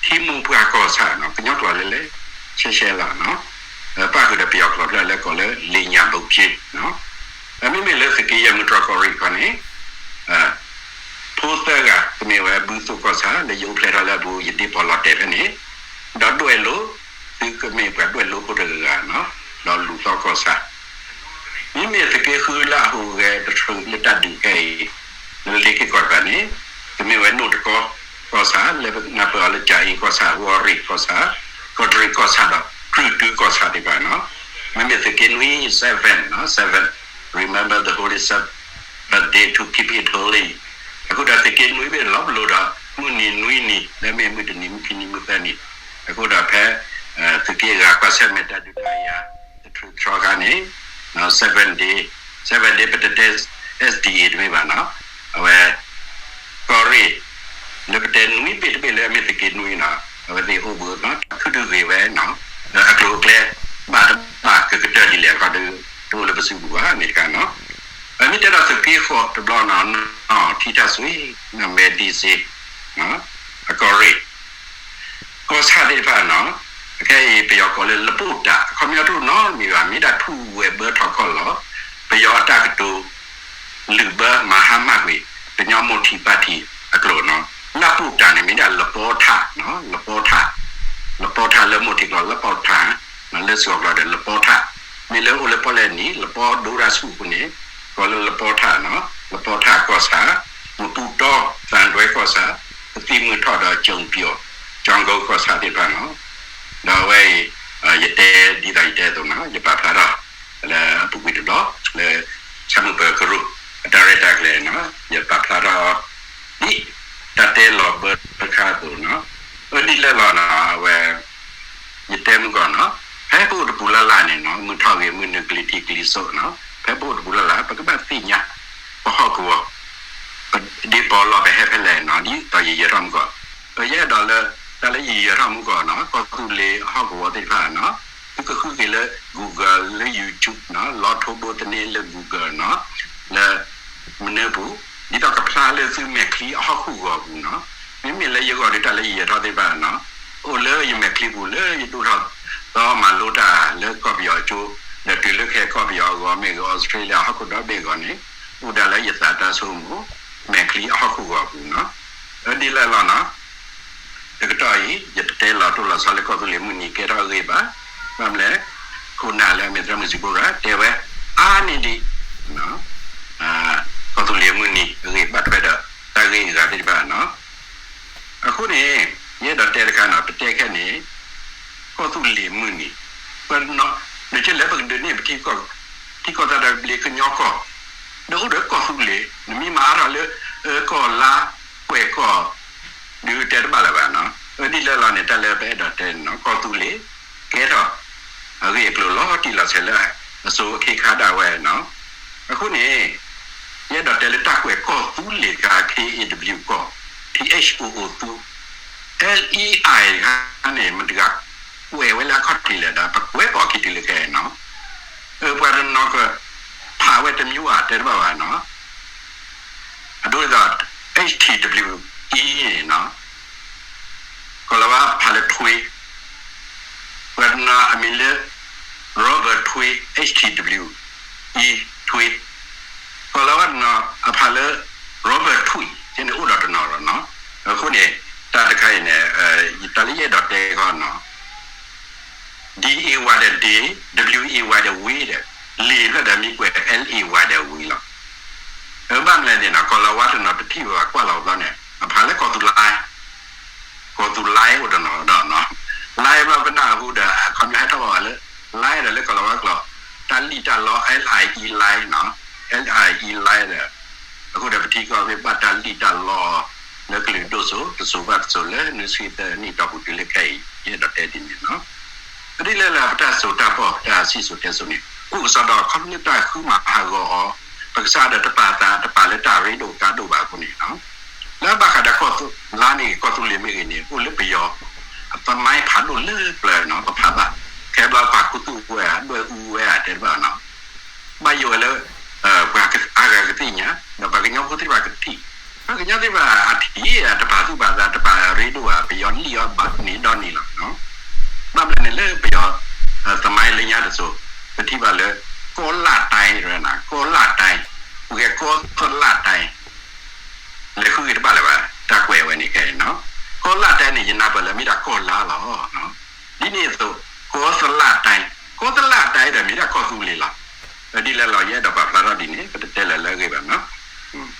ထံမိၢ်ပှၢ်ကီၢ်ဆၣ်နီၤ, ကညီကျိာ်လၢလဲၣ် ရှဲရှဲလီၤနီၤ, ပၣ်ဃုာ်ဒီးပယီၤကျိာ်ဖျၢၣ်လၢကိးလၢ လ့ၣ်ညၣ်ဘိးက့နီၤ, မ့မ့ၢ်လၢသုးက့ယဲၢ်မုၢ်တြီၢ်ကီၢ်ရ့ၣ်ခီန့ၣ် ဖိသၢဂၤ ကမ့ၢ်ဝဲဘုသိၣ်ကီၢ်ဆၣ် လၢယအိၣ်ဖျဲၣ်ထီၣ်လၢအပူၤ ယဒ့ပီၣ်လီၤတဲာ်ဖဲန့ၣ်, ဒီးဒွဲၣ်လိၤ သုကမ့ၢ်ပှၤဒွဲၣ်လိၤဖိတဂၤနီၤ, ဒီးလူၤသီကီၢ်ဆၣ် မ့မ့ၢ်သုးက့ဃုလၢအဟူးဂဲၤတထြူးလၢတၢ်ဒုးခဲအံၤ လၢလ့က့ၢ်ကီၢ်တဖၣ်န့ၣ် ကမ့ၢ်ဝဲနိၣ်တကီကီၢ်ဆၣ် လၢနၢ်ပၢၢ်အီၤလၢ ကၠၤအ့ကီၢ်ဆၣ်, ဝီၤရ့ၣ်ကီၢ်ဆၣ်, ကီးတရံးကီၢ်ဆၣ်ဒီး ကြုၢ်တုကီၢ်ဆၣ်သ့ၣ်တဖၣ်နီၤ, မ့မ့ၢ်သုးက့နွံ seven နီၤ, seven, remember the holy Sabbath day to keep it holy, အဃိဒီးသုးက့နွံဘ့ၣ်လီၤပလိာ်ဒီး မုၢ်နံၤနွံနံၤ လၢမ့ၢ်မုၢ်တနံၤ မုၢ်ခံနံၤ မုၢ်သၢနံၤ, အဃိဒီးဖဲ သုးက့အဂၤကွၢ်ဆၢၣ်မဲာ်တၢ်ဒုးတၢ်ယၤ တထြူးတထြီခါန့ၣ် seven day, seven day ပတတဲ S D A တမ့ၢ်ဘၣ်နီၤ, အဝဲ ကီးရ့ၣ် လၢပတဲနွံဘ့ၣ်တဘ့ၣ်လၢအမ့ၢ်သုးက့နွံနီၤ, အဝဲသ့ၣ်အိၣ်ဘူးနီၤ ခုၣ်ဒုၣ်ဂ့ၤဝဲနီၤ, အကျိၤအကျဲ ဘၣ်တဘၣ်ကကတၢၢ်ဒ်လဲၣ်အခီဒီး တအိၣ်လၢပစုပူၤဘၣ်န့ၣ်တခါနီၤ, အမ့ၢ်တဲဒီးသုးက့ဃိးတဘျီနီၤ, နီၢ်ထံထၣ်စွ့ နီၢ်မဲဒံစ့ အကီးရ့ၣ် ကီၢ်ဆၣ်သ့ၣ်တဖၣ်နီၤ, အခဲအံၤပယီၤကိးလၢလပီၣ်တၢ် အခီပညီတအိၣ်နီတမံၤဘၣ်, မ့ၢ်ဒၣ်ထူၣ်ဝဲဘၢထီၣ်ခီၣ်လီၤ, ပယီၤအတၢ်ကတိၤ လုၢ်ဘၢမၤဟါမၢ်ကွံာ် ကညီမိၢ်ထံးပၢ်ထံးအကျိာ်နီၤ, လပီၣ်တၢ်န့ၣ်မ့ၢ်ဒၣ်လပီထၣ်, လပီထၣ်, လပီထၣ်လၢမိၢ်ထံးကျိာ် လပီၣ်ထၣ်, လၢစှီၤကျိာ်ဒီးလပီထၣ်, မ့ၢ်လၢအိၣ်လၢပီၣ်လဲၣ်နံၤ လပီဒိရၣ်ဆူၣ်အဃိန့ၣ် ကိးလၢလပီထၣ်နီၤ, လပီထၣ်ကီၢ်ဆၣ်, မပူၤတီ သံတွဲကီၢ်ဆၣ်, ကသံၣ်မုၢ်ထီၣ်ဒီး ကၠိၣ်ပၠီၣ်, ကၠီကီကီၢ်ဆၣ်သ့ၣ်တဖၣ်နီၤ, ဒီးအဝဲအံၤ ယတဲဒ်သိးယတဲအသိးနီၤ, ယပာ်ဖျါထီၣ် လၢအပူၤကွံာ်တဘျီ လၢ ဆၣ်မုၢ်ပၢၤကရူၢ် အတၢ်ရဲၣ်တၢ်ကျဲၤနီၤ, ယပာ်ဖျါထီၣ် ဒ်တၢ်တဲလီၤဘၢတခါအသိးနီၤ, အၢဒ်လဲၣ်လီၤနီၤ, အဝဲ ယတဲမုၢ်ကီၢ်နီၤ, ဖဲပအိၣ်တပူၤလၢ်လၢ်န့ၣ်နီၤ, မုၢ်ထီၣ်ဂ့ၤမုၢ်နုာ်ကလံၤထံးကလံၤစိးနီၤ, ဖဲပအိၣ်တပူၤလၢ်လၢ် ပကဘၣ်သ့ၣ်ညါ ပဟီၣ်ကဝီၤ ပဒ့ပီလီၢ်ပဟဲဖဲလဲၣ်နီၤ, ဒ်သိးယယဲၤထီၣ်မုၢ်ကီၢ်, ပယအဲၣ်ဒိးလၢ တၢ်လၢယယဲၤထီၣ်မုၢ်ကီၢ်နီၤ, ကီၢ်သူလ့ၤအဟီၣ်ကဝီၤသ့ၣ်တဖၣ်နီၤ, သုကဃုက့ၤလၢ Google လၢ YouTube နီၤ, လီၤထိဘိသန့လၢ Google နီၤ, လၢ မနုၤပူၤ, ဒ်သိးကဖျါလၢသုမဲာ်ချံအဟီၣ်ခိၣ်ဂီၤပူၤနီၤ, မ့မ့ၢ်လၢယဂီၢ်ဒီးတၢ်လၢယယဲၤထီၣ်သ့ၣ်တဖၣ်နီၤ, အိၣ်လၢယမဲာ်ချံပူၤလၢယဒိၣ်ထီၣ်သီမၤလိတၢ်လၢကီၢ်ပယီၤအကၠိ, ဒီးတုၤလၢခဲအံၤကီၢ်ပယီၤအဂီၢ်မ့ၢ်ဂ့ၤ Australia ဟီၣ်ခိၣ်ဒီဘ့ၣ်အဂီၢ်န့ၣ်, အိၣ်ဒၣ်လၢယသးတၢ်ဆိကမိၣ် မဲာ်ချံအဟီၣ်ခိၣ်ဂီၤပူၤနီၤ, အၢဒ်လဲၣ်လီၤနီၤ တကတီၢ်အံၤ ယတတဲလီၤတိၢ်လီၤဆီလၢကီၢ်သူလ့ၤမုၢ်နံၤကဲထီၣ်အဂ့ၢ်ဘၣ်, ဘၣ်မနုၤလဲၣ်, ခိၣ်နၢ်လၢအမ့ၢ်သရၣ်မုၣ်စံးဘိရၤတဲဝဲ အါန့ၢ်ဒံး ကီၢ်သူလ့ၤမုၢ်နံၤအဂ့ၢ်ဘၣ်ထွဲဒီးတၢ်ဂ့ၢ်အဂၤသ့ၣ်တဖၣ်နီၤ, အဃိန့ၣ် ယအဲၣ်ဒိးတဲတခါနီၤ, ပတဲခဲန့ၣ် ကီၢ်သူလ့ၤမုၢ်နံၤ, ပနီၤ နကလဲၤပကဒုးန့ၢ်ပထံကီၢ် ထံကီၢ်သးဒီးဘျ့ကညီကီၢ်, ဒီးအိၣ်ဒီးကီၢ်သူလ့ၤ, နမ့ၢ်မၤအါထီၣ်လၢ အၢကီၢ်လါ ကွဲၢ်ကီၢ် ဒုးတဲတဘၣ်လၢၤဘၣ်နီၤ, အၢဒ်လဲၣ်လီၤန့ၣ် တၢ်လၢပအဲၣ်ဒိးတဲန့ၣ်နီၤ, ကီၢ်သူလ့ၤ ကဲထီၣ် အဂ့ၢ်အကျိၤလီၤတံၢ်လီၤဆဲးလၢ အစိၤအခဲခါဒၣ်ဝဲနီၤ, အဃိန့ၣ် ယအဲၣ်ဒိးတဲလၢတၢ်ကွဲးကီၢ်သူလ့ၤတခါ K A W ကီၢ် T H O O သူ L E I တခါန့ၣ် မတၤတဂၤ ကွဲးဝဲလၢအခီၣ်ထံးလဲၣ်ဒီး ပကွဲးပိာ်ခံတုၤလၢခဲအံၤနီၤ, အၢ ပှၤတနီၤက ဖးဝဲတမျိုးဧါ တဲတဘၣ်ဘၣ်နီၤ, အဒိဒ်သိး H T W E န့ၣ်နီၤ, ကီၤလၤဝါဖးလၢထွ့, ပှၤတနီၤအမံၤလၢ Robert ထွ့ H T W E ထွ့, ကီၤလၤဝါတနီၤအဖးလၢ Robert ထွ့ ကဲန့ၣ်အိၣ်ဒီးတနီၤလီၤနီၤ, အဃိန့ၣ် တၢ်တခါအံၤန့ၣ် တၢ်လၢယအဲၣ်ဒိးတဲခီနီၤ D A Y ဒီး D, W A Y ဒီး ဝ့ဒီး လ့ၣ်ဖျၢၣ်ဒီးမ့ၢ်ကွဲး L A Y ဒီး ဝ့လီၤ. ဘၣ်မနုၤလဲၣ်န့ၣ်နီၤ ကီၤလၤဝါတနီၤတထံၣ်ဘၣ်ကွၢ်လီၤဘျီန့ၣ် အဖးလၢကီၢ်သူလါ, ကီၢ်သူလါအိၣ်တနီၤဒီးနီၤ, လါဘျီပနၢ်ဟူဒီး အခီပညီဟဲထီၣ်ဘၣ်ဝဲလၢ လါဒီးလၢ ကီၤလၤဝါကျိာ် တၢ်လံၣ်တၢ်လီ L I E လါနီၤ, L I E လါဒီး အဃိဒီးပထံကီၢ်ဘၣ်တၢ်လံၣ်တၢ်လီ လၢကလုာ်ဒိၣ်စိ တစိၤဘၣ်တစိၤလၢ နွံဆံသၢနံၣ်တီၢ်ပူၤတုၤလၢခဲအံၤ ယအဲၣ်ဒိးတဲဒ်န့ၣ်လီၤ. ဒ်လဲၣ်လၢပတၢ်စိတၢ်ကမီၤ တၢ်စံၣ်စိၤတဲစိၤန့ၣ် အိၣ်ကစီဒီးခီဖျိလၢတၢ်ဃုမၤဟးဂီၤအီၤ ပကစၢ်ဒီးတပာ်သးတပာ်လၢတၢ်ရ့ဒိၣ်ကါဒိၣ်ဘၣ်အဃိန့ၣ်လီၤ. လၢဘၣ်ဃးဒီးကီၢ်သူလါမ့ၢ်ဂ့ၤ ကီၢ်သူလ့ၤမ့ၢ်ဂ့ၤန့ၣ် အိၣ်လၢပယီၤ အသမိုင်း ဖးဒိၣ်လၢပျၢၤနီၤ ပဖးဘၣ် ခဲဘျီပှၤခူသူၣ်ဝဲဧါ ဒွဲၣ်အူဝဲဧါ တဲတဘၣ်နီၤ ဘၣ်ယိၣ်ဝဲလၢ ပှၤအါဂၤကသ့ၣ်ညါ ဒီးပှၤကညီဖိသ့ၣ်တဖၣ်ကထံၣ် ပှၤကညီသ့ၣ်တဖၣ်အထံၣ် တပာ်သူၣ်ပာ်သး တပာ်ရ့ဒိၣ်ဘၣ် ပယီၤလံၣ်အီၤဘၣ်န့ၣ်ဒီနံၤလီၤ. ဘၣ်မနုၤလဲၣ် ပယီၤ သမိုင်း လၢညါတစိၤ ပထံၣ်ဘၣ်လၢ ကီၢ်လၣ်တၢ် ကီၢ်လၣ်တၢ် ပကဲကီၢ်သလၣ်တၢ် လဲၤဃုက့ၤတဘၣ်လၢၤဘၣ် တၢ်ကွဲးဝဲန့ၣ်ခဲအံၤနီၤ. ကီၢ်လၣ်တၢ်န့ၣ် ယနၢ်ပၢၢ်လၢမ့ၢ်ဒၣ်ကီၢ်လါလီၤ. ဒ်န့ၣ်အသိး ကီၢ်သလၣ်တၢ် ကီၢ်သလၣ်တၢ်ဒီးမ့ၢ်ဒၣ်ကီၢ်သူလ့ၤလီၤ. ပဒ်လဲၣ်လီၤ ယအဲၣ်ဒိးပာ်ဖျါထီၣ်ဒ်န့ၣ် ပတတဲလၢၤလၢအဂ့ၢ်ဘၣ်နီၤ.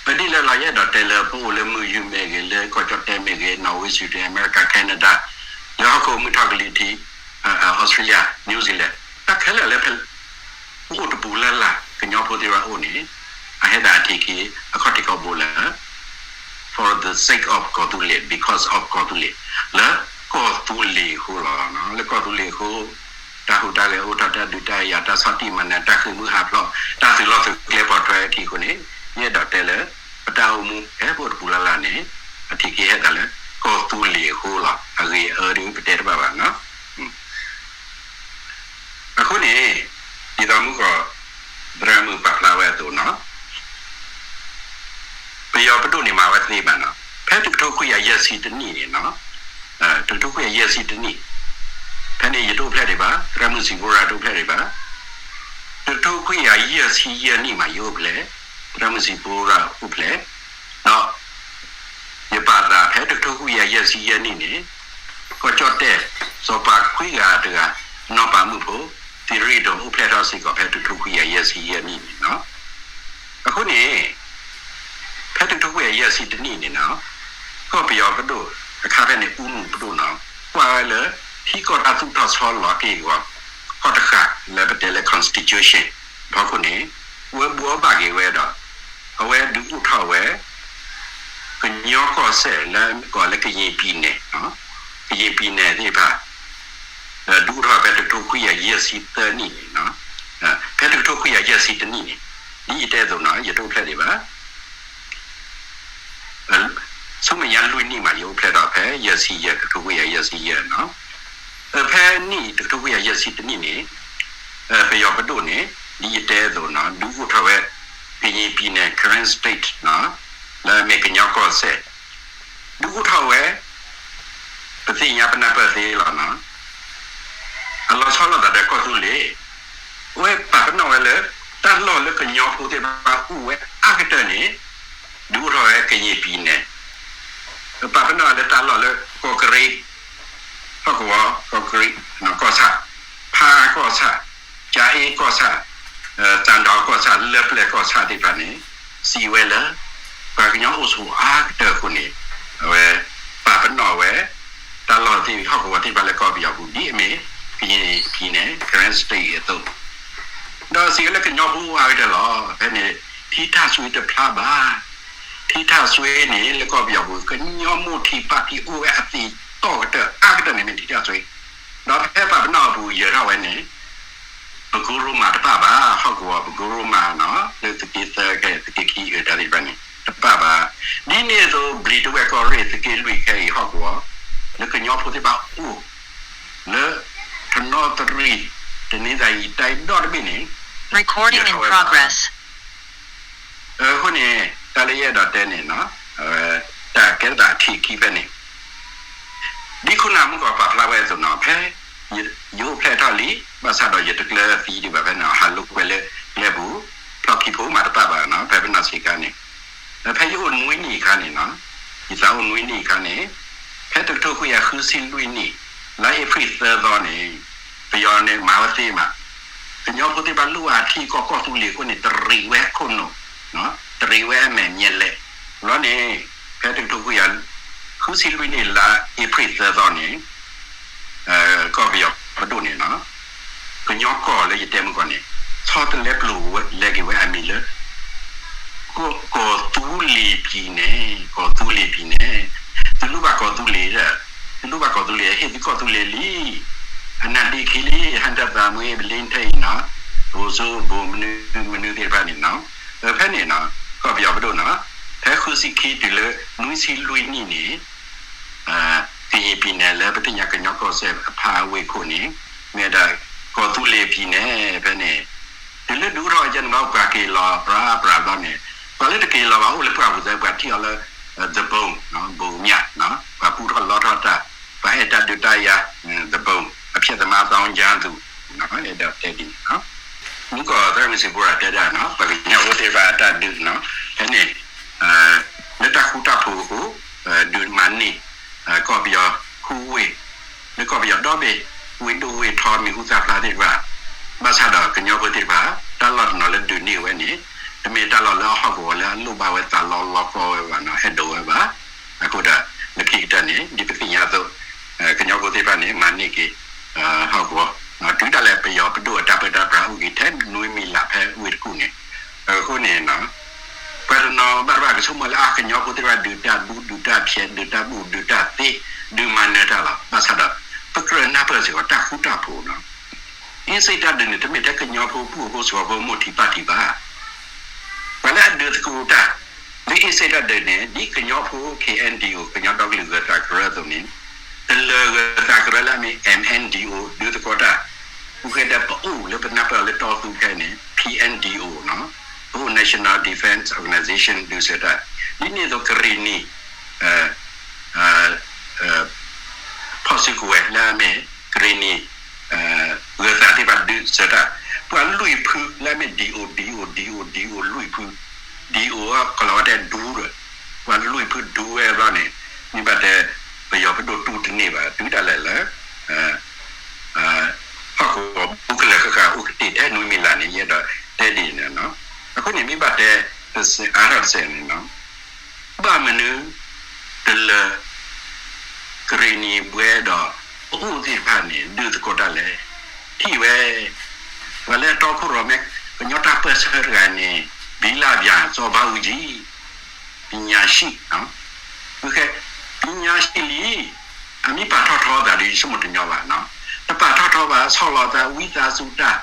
ပဒ်လဲၣ်လီၤ ယအဲၣ်ဒိးတဲလၢပအိၣ်လၢမုၢ်ယူၤမ့ၢ်ဂ့ၤ လၢကီၢ်ကၠီၣ်တဲၣ်မ့ၢ်ဂ့ၤ နီၣ်ဝ့ ဆွံဒ့ၣ် အမဲရကၤ Canada လၢဟီၣ်ခိၣ်မုၢ်ထီၣ်ကလံၤထံး Australia New Zealand တၢ်ခဲလၢာ်လၢဖဲ ပအိၣ်တပူၤလၢ်လၢ် ကညီဖိသ့ၣ်တဖၣ်အိၣ်န့ၣ် အဟဲသးအထံၣ်က့ၤ အခီၣ်ထံးခီၣ်ဘိလၢ for the sake of ကီၢ်သူလ့ၤ because of ကီၢ်သူလ့ၤ လၢကီၢ်သူလ့ၤအဃိလီၤ. လၢကီၢ်သူလ့ၤအဃိ တၢ်ဟူးတၢ်ဂဲၤအိၣ်ထီၣ် တၢ်ဒုးတၢ်ယၤ တၢ်ဆီၣ်တံၢ်မၤနၢၤ တၢ်ဃ့ၢ်မှံဟးဖျိး တၢ်သုးလီၢ်သုးကျဲပိာ်ထွဲအထံးအဃိန့ၣ် ယအဲၣ်ဒိးတဲလၢ ပတၢ်အိၣ်မူ ဖဲပအိၣ်တပူၤလၢ်လၢ်န့ၣ် အထံၣ်က့ၤဟဲသးလၢ ကီၢ်သူလ့ၤအဃိလီၤ. အဂ့ၢ်အၢဒုးပတဲတဘၣ်ဘၣ်နီၤ. အဃိန့ၣ် ဒ်သိးမုၢ်ကီၢ် သရၣ်မုၣ်ပာ်ဖျါဝဲအသိးနီၤ ပယီၤပဒိၣ်န့ၣ်မၤဝဲသ့ဘၣ်နီၤ. ဖဲတကထိခွံကယၤယဲၢ်ဆံတနံၣ်န့ၣ်နီၤ တကထိခွံကယၤယဲၢ်ဆံတနံၣ် ဖဲန့ၣ်ယတအိၣ်ဖျဲၣ်ဒံးဘၣ် သရၣ်မုၣ်စံးဖိရၤတအိၣ်ဖျဲၣ်ဒံးဘၣ်. တကထိခွံကယၤယဲၢ်ဆံယဲၢ်နံၣ်မး ယအိၣ်ဖျဲၣ် သရၣ်မုၣ်စံးဖိရၤအိၣ်ဖျဲၣ် ဒီး ယပာ်သးဖဲတကထိခွံကယၤယဲၢ်ဆံယဲၢ်နံၣ်န့ၣ် ကီၢ်ကၠီၣ်တဲၣ် စီၤပၤခွံဂၤတဂၤ နီၢ်ပၤမုၣ်ဖိ သံရ့ၣ်ဒိၣ်အိၣ်ဖျဲၣ်ထီၣ်စ့ၢ်ကီးဖဲတကထိခွံကယၤယဲၢ်ဆံယဲၢ်နံၣ်န့ၣ်နီၤ. အဃိန့ၣ် ဖဲတကထိခွံကယၤယဲၢ်ဆံတနံၣ်န့ၣ်နီၤ ကီၢ်ပယီၤပဒိၣ် အခါဖဲန့ၣ် အူမူးပဒိၣ်နီၤ ကွၢ်ဝဲလၢ ထံကီၢ်တၢ်သူၣ်ထီၣ်ဆီလီၤက့ၤအဂီၢ် ကီၢ်တဃာ်လၢပတဲလၢ constitution အဖီခိၣ်န့ၣ် အဝဲဘှီဘၣ်က့ၤဝဲဒီး အဝဲဒုးအိၣ်ထီၣ်ဝဲ ကညီကီၢ်စဲၣ်လၢကိးလၢကယ့ၣ်ပံၤနဲၣ်, ကယ့ၣ်ပံၤနဲၣ်သ့ၣ်တဖၣ် ဒုးအိၣ်ထီၣ်ဖဲတကထိခွံကယၤယဲၢ်ဆံသၢနံၣ်န့ၣ်, ဖဲတကထိခွံကယၤယဲၢ်ဆံတနံၣ်န့ၣ် ဒ်ယတဲအသိးနီၤ ယတအိၣ်ဖျဲၣ်ဒံးဘၣ် ဆူမဲာ်ညါလွံၢ်နံၣ်မး ယအိၣ်ဖျဲၣ်ထီၣ်ဖဲယဲၢ်ဆံယဲၢ် တကထိခွံကယၤယဲၢ်ဆံယဲၢ်နီၤ. ဖဲနံၣ်တကထိခွံကယၤယဲၢ်ဆံတနံၣ်န့ၣ် ပယီၤပဒိၣ်န့ၣ် ဒ်ယတဲအသိးနီၤ ဒုးအိၣ်ထီၣ်ဝဲ ကယ့ၣ်ပံၤနဲၣ် Karen State နီၤ လၢအမ့ၢ်ကညီကီၢ်စဲၣ် ဒုးအိၣ်ထီၣ်ဝဲ ပသ့ၣ်ညါပနၢ်ပၢၢ်သ့လီၤနီၤ. အလီၤဆီလိာ်သးဒီးကီၢ်သူလ့ၤ အဝဲပာ်ပနီၣ်ဝဲလၢ တၢ်လီၢ်လၢကညီဖိသ့ၣ်တဖၣ်အိၣ်ဝဲအါကတၢၢ်န့ၣ် ဒုးအိၣ်ထီၣ်ဝဲကယ့ၣ်ပံၤနဲၣ်, ပာ်ပနီၣ်ဝဲလၢတၢ်လီၢ်လၢကီၢ်ကရ့ၣ် ဟီၣ်ကဝီၤကီၢ်ကရ့ၣ်ကီၢ်ဆၣ်, ဖးအါကီၢ်ဆၣ်, ကၠၤအ့ကီၢ်ဆၣ်, သၣ်တီၤကီၢ်ဆၣ်, လၢပျဲၢ်ကီၢ်ဆၣ်သ့ၣ်တဖၣ်န့ၣ် စံးဝဲလၢ ပှၤကညီအိၣ်ဆိးအါကတၢၢ်အဃိန့ၣ် အဝဲပာ်ပနီၣ်ဝဲ တၢ်လီၢ်သ့ၣ်ဟီၣ်ကဝီၤသ့ၣ်တဖၣ်လၢကီၢ်ပယီၤပူၤ ဒ်အမ့ၢ် ကယ့ၣ်ပံၤနဲၣ် Karen State အသိး, ဒီးစံးဝဲလၢကညီဖိအိၣ်အါကတၢၢ်လီၤ. ဖဲန့ၣ် ထံထၣ်စွ့တဖျါဘၣ်. ထံထၣ်စွ့န့ၣ် လၢကီၢ်ပယီၤပူၤ ကညီမိၢ်ထံးပၢ်ထံးအိၣ်ဝဲအသ့ၣ်တီၢ်ကတၢၢ်အါကတၢၢ်န့ၣ်မ့ၢ်ထံထၣ်စွ့, ဒီးဖဲပာ်ပနီၣ်အပူၤယဲၤထီၣ်ဝဲန့ၣ် ပကိရိမးတပၣ်ဘၣ် ဟီၣ်ကဝီၤပကိရိမးနီၤ လၢသုးက့သၢခဲ သုးက့ခံအတၢ်သ့ၣ်တဖၣ်န့ၣ် တပၣ်ဘၣ်. ဒ်န့ၣ်အသိး ဘျံးတဝဲၢ်ကီၢ်ရ့ၣ် သုးက့လွံၢ်ခဲအံၤဟီၣ်ကဝီၤ လၢကညီဖိသ့ၣ်တဖၣ်အိၣ် လၢ တနီသရံၣ် တနံၤသၢအံၤတၢ်ဒီတဘ့ၣ်န့ၣ် ယဲၤထီၣ်ဝဲဘၣ် အဃိန့ၣ် တၢ်လၢယအဲၣ်ဒိးတဲန့ၣ်နီၤ တၢ်ကဲထီၣ်သးထံၣ်ခံဖဲန့ၣ် ဒ်ခိၣ်နၢ်မုၢ်ကီၢ်ပာ်ဖျါဝဲအသိးနီၤ ဖဲ ယအိၣ်ဖျဲၣ်ထီၣ်လံ ဘၣ်ဆၣ်ဒီးယတကျၢၤသံဒံးဘၣ်ဖဲန့ၣ် ဟးလိာ်ကွဲလၢကျဲပူၤ ဖျီၣ်ခံဖိမးတပၣ်ဘၣ်နီၤ ဖဲပနီၢ်ဆံးခါန့ၣ် ဖဲယအိၣ်နွံနံၣ်အခါန့ၣ်နီၤ ယသးအိၣ်နွံနံၣ်အခါန့ၣ် ဖဲတကထိခွံကယၤဃုဆံလွံၢ်နံၣ် လါအ့ဖြ့ၣ်သၢသီန့ၣ် ပယီၤန့ၣ်မၤဝဲသ့မး ကညီဖိသ့ၣ်တဖၣ်လူၢ်အထံကီၢ်ကီၢ်သူလ့ၤအဃိန့ၣ် တရံးဝဲခိၣ်နူာ် တရံးဝဲအမဲာ်ညါလဲၣ် လီၤန့ၣ် ဖဲတကထိခွံကယၤ ဃုဆံလွံၢ်နံၣ် လါအ့ဖြ့ၣ်သၢသီန့ၣ် ကီၢ်ပယီၤပဒိၣ်န့ၣ်နီၤ ကညီကီၢ်လၢယတဲမုၢ်ကီၢ်န့ၣ် ဆီတလဲပျိာ်လဲက့ၤဝဲအမံၤလၢ ကီၢ်သူလ့ၤပံၤနဲၣ် ကီၢ်သူလ့ၤပံၤနဲၣ် သုလူဘၣ်ကီၢ်သူလ့ၤဒီး သုလူဘၣ်ကီၢ်သူလ့ၤ ဟ့ၣ်သုကီၢ်သူလ့ၤလံ အနၢ်ဒ့ခံလံ ဟဲဒၣ်သးမွ့ဘလ့ထဲအံၤနီၤ ဘိၣ်စိဘိၣ်မနုၤမနုၤသ့ၣ်တဖၣ်န့ၣ်နီၤ ဖဲန့ၣ်နီၤ ကီၢ်ပယီၤပဒိၣ်နီၤ ဖဲဃုဆံခံတုၤလၢနွံဆံလွံၢ်နံၣ်န့ၣ် ကယ့ၣ်ပံၤနဲၣ်လၢပသ့ၣ်ညါကညီကီၢ်စဲၣ်အဖးအဝ့ၢ်ခိၣ်န့ၣ် မ့ၢ်ဒၣ်ကီၢ်သူလ့ၤပံၤနဲၣ် ဖဲန့ၣ် တုၤလၢဒုးအိၣ်ထီၣ်ဝဲကဲန့ၣ်ဘၣ် ပှၤက့ၤလီၤပြၤပြၤဘျီန့ၣ် ပှၤလၢတက့ၤလီၤဘၣ်အိၣ်လၢပှၢ်ပူၤသၢ ပှၤထံၣ်အီၤလၢ the bone ဘိးမၠး, ပှၤပူထီၣ်လီထီၣ်တၢ်, ပှၤအဲၣ်တၢ်ဒုးတၢ်ယၤ, the bone အဖျက်သမားသောင်းကျန်းသူ, အဲၣ်ဒိးတဲဒ်န့ၣ်, မူကီၢ်သရၣ်မုၣ်စံးဖိရၤတဲဒၣ်နီၤ ပှၤကညီဖိသ့ၣ်တဖၣ်အတၢ်ဒုးနီၤ, ဖဲန့ၣ် လၢတၢ်ဃူတၢ်ဖိးအဃိ, ဒုးမၤန့ၢ် ကီၢ်ပယီၤဃုဝ့ၢ်, လၢကီၢ်ပယီၤဒီဘ့ၣ်, ဝ့ၢ်ဒိၣ်ဝ့ၢ်ထီမံၤဟူသၣ်ဖျါသ့ၣ်တဖၣ်, ဘၣ်ဆၣ်ဒီးကညီဖိသ့ၣ်တဖၣ် တၢ်လီၢ်တနီၤလၢဒုးန့ၢ်ဝဲန့ၣ်, တမ့ၢ်တၢ်လီၢ်လၢအဟီၣ်ကဝီၤလၢအလိၣ်ဘၣ်ဝဲသးလီလီကီဝဲဘၣ်နီၤ, ဟဲဒိးဝဲဘၣ်. အဃိဒီး လၢခံကတၢၢ်န့ၣ် ဒ်ပသ့ၣ်ညါအသိး, ကညီဖိသ့ၣ်တဖၣ်န့ၣ် မၤန့ၢ်က့ၤ ဟီၣ်ကဝီၤ, တုၤဒၣ်လဲာ်ပယီၤပဒိၣ်အတၢ်ပၢတၢ်ပြးအိၣ်က့ၤထဲနွံမံၤလးဖဲဝ့ၢ်တကူၣ်န့ၣ်, အဃိန့ၣ် ပှၤတနီၤဘၣ်တဘၣ်ကဆိကမိၣ်လၢအကညီဖိသ့ၣ်တဖၣ်ဒုးတၢ်ဒူဒုးတၢ်ဖျဲး ဒုးတၢ်ဘူၣ် ဒုးတၢ်သ့, ဒုးမၤနၢၤတၢ်လီၤ. ဘၣ်ဆၣ်ဒီး ပကြၢးနၢ်ပၢၢ်စ့ၢ်ကီးတၢ်ဃူတၢ်ဖိးနီၤ, အ့စ့တၢ်ဒုးန့ၣ် တမ့ၢ်ထဲကညီဖိပူၤဖိစှီၤဖိမိၢ်ထံးပၢ်ထံးဘၣ်. ပှၤလၢအဒုးသကိးတၢ် လၢအ့စ့တၢ်ဒုးန့ၣ် ဒ်ကညီဖိ KNDO ကညီဒီကလုာ်ဂၢၤသးကရၢအသိးန့ၣ်, တလၢၤဂၢၤသးကရၢလၢအမ့ၢ် MNDO ဒုးသကိးတၢ်, အူဃဲဒီးပအိၣ်လၢပနၢ်ပၢၢ်အီၤလၢတီသူခဲန့ၣ် PNDO နီၤ, ပအိၣ် National Defense Organization ဒုးဆၢတၢ်, ဒ်န့ၣ်အသိးကရ့ၣ်နံၤ ဖီၣ်စုကဝဲၤလၢအမ့ၢ် ကရ့ၣ်နံၤ ဂၢၤသးသ့ၣ်တဖၣ်ဒုးဆၢတၢ်, ပှၤလွံၢ်ဖုလၢအမ့ၢ် DO DO DO DO လွံၢ်ဖု, DO ကလီၤဝဲတဲဒူဒီး, ပှၤလွံၢ်ဖုဒူဝဲဘျီန့ၣ်, မ့ၢ်ဘၣ်တဲ ပယီၤပဒိၣ်တူၢ်တန့ၢ်ဘၣ် တုၤဒၣ်လဲာ်လၢ ဟီၣ်ကဝီၤဘူးကလၢာ်ဃၣ်ဃၣ်အိၣ်ကတ့ၢ်ထဲနွံမံၤလးန့ၣ် ယအဲၣ်ဒိးတဲဒ်န့ၣ်နီၤ. အဃိန့ၣ် မ့ၢ်ဘၣ်တဲ တစဲးအါထီၣ်တစဲးန့ၣ်နီၤ, ဘၣ်မနုၤ တလၢၤ ကရ့ၣ်နံၤဘှဲဒီး ပအိၣ်သ့ၣ်တဖၣ်န့ၣ် ဒုးသကိးတၢ်လဲၣ်. ထံၣ်ဝဲ ပှၤလၢအတီခိၣ်ရိၣ်မဲ ကညီတၢ်ပၢၢ်ဆၢတဂၤန့ၣ် ဘံလၢဘၣ်စီၤဘးအူကၠံ ပညာရှိ, ပညာရှိလံ, အမ့ၢ်ပာ်ထီၣ်ထီသးဒီး ယဆိကမိၣ်တညီဘၣ်နီၤ, တပာ်ထီၣ်ထီဘၣ် ဆီၣ်လီၤသးဝံသးစူၤတၢ်,